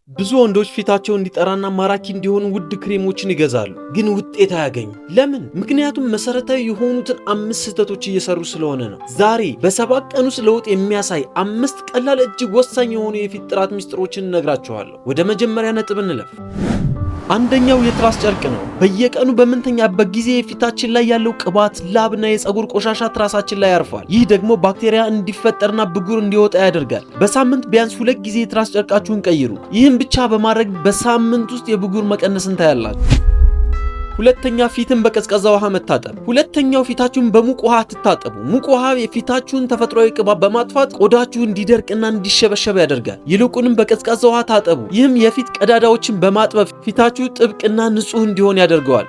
ብዙ ወንዶች ፊታቸው እንዲጠራና ማራኪ እንዲሆኑ ውድ ክሬሞችን ይገዛሉ፣ ግን ውጤት አያገኙ። ለምን? ምክንያቱም መሰረታዊ የሆኑትን አምስት ስህተቶች እየሰሩ ስለሆነ ነው። ዛሬ በ7 ቀን ውስጥ ለውጥ የሚያሳይ አምስት ቀላል እጅግ ወሳኝ የሆኑ የፊት ጥራት ሚስጥሮችን እነግራችኋለሁ። ወደ መጀመሪያ ነጥብ እንለፍ። አንደኛው የትራስ ጨርቅ ነው። በየቀኑ በምንተኛበት ጊዜ የፊታችን ላይ ያለው ቅባት፣ ላብና የፀጉር ቆሻሻ ትራሳችን ላይ ያርፋል። ይህ ደግሞ ባክቴሪያ እንዲፈጠርና ብጉር እንዲወጣ ያደርጋል። በሳምንት ቢያንስ ሁለት ጊዜ የትራስ ጨርቃችሁን ቀይሩ። ይህም ብቻ በማድረግ በሳምንት ውስጥ የብጉር መቀነስን ታያላችሁ። ሁለተኛ፣ ፊትን በቀዝቃዛ ውሃ መታጠብ። ሁለተኛው፣ ፊታችሁን በሙቅ ውሃ አትታጠቡ። ሙቅ ውሃ የፊታችሁን ተፈጥሯዊ ቅባት በማጥፋት ቆዳችሁ እንዲደርቅና እንዲሸበሸብ ያደርጋል። ይልቁንም በቀዝቃዛ ውሃ ታጠቡ። ይህም የፊት ቀዳዳዎችን በማጥበብ ፊታችሁ ጥብቅና ንጹህ እንዲሆን ያደርገዋል።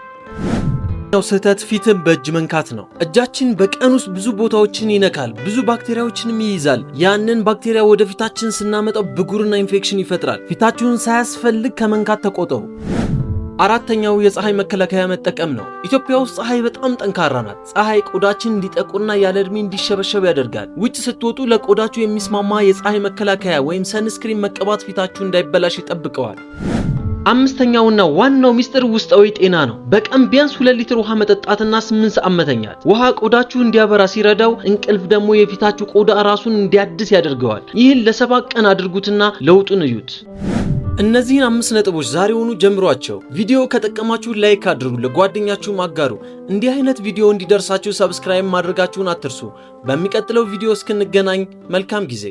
ስህተት ፊትን በእጅ መንካት ነው። እጃችን በቀን ውስጥ ብዙ ቦታዎችን ይነካል፣ ብዙ ባክቴሪያዎችንም ይይዛል። ያንን ባክቴሪያ ወደ ፊታችን ስናመጣው ብጉርና ኢንፌክሽን ይፈጥራል። ፊታችሁን ሳያስፈልግ ከመንካት ተቆጠቡ። አራተኛው የፀሐይ መከላከያ መጠቀም ነው። ኢትዮጵያ ውስጥ ፀሐይ በጣም ጠንካራ ናት። ፀሐይ ቆዳችን እንዲጠቁርና ያለ ዕድሜ እንዲሸበሸብ ያደርጋል። ውጭ ስትወጡ ለቆዳችሁ የሚስማማ የፀሐይ መከላከያ ወይም sunscreen መቀባት ፊታችሁ እንዳይበላሽ ይጠብቀዋል። አምስተኛውና ዋናው ሚስጥር ውስጣዊ ጤና ነው። በቀን ቢያንስ 2 ሊትር ውሃ መጠጣትና 8 ሰዓት መተኛት። ውሃ ቆዳችሁ እንዲያበራ ሲረዳው፣ እንቅልፍ ደግሞ የፊታችሁ ቆዳ ራሱን እንዲያድስ ያደርገዋል። ይህን ለ7 ቀን አድርጉትና ለውጡን እዩት። እነዚህን አምስት ነጥቦች ዛሬውኑ ጀምሯቸው። ቪዲዮ ከጠቀማችሁ like አድርጉ፣ ለጓደኛችሁም አጋሩ። እንዲህ አይነት ቪዲዮ እንዲደርሳችሁ subscribe ማድረጋችሁን አትርሱ። በሚቀጥለው ቪዲዮ እስክንገናኝ መልካም ጊዜ።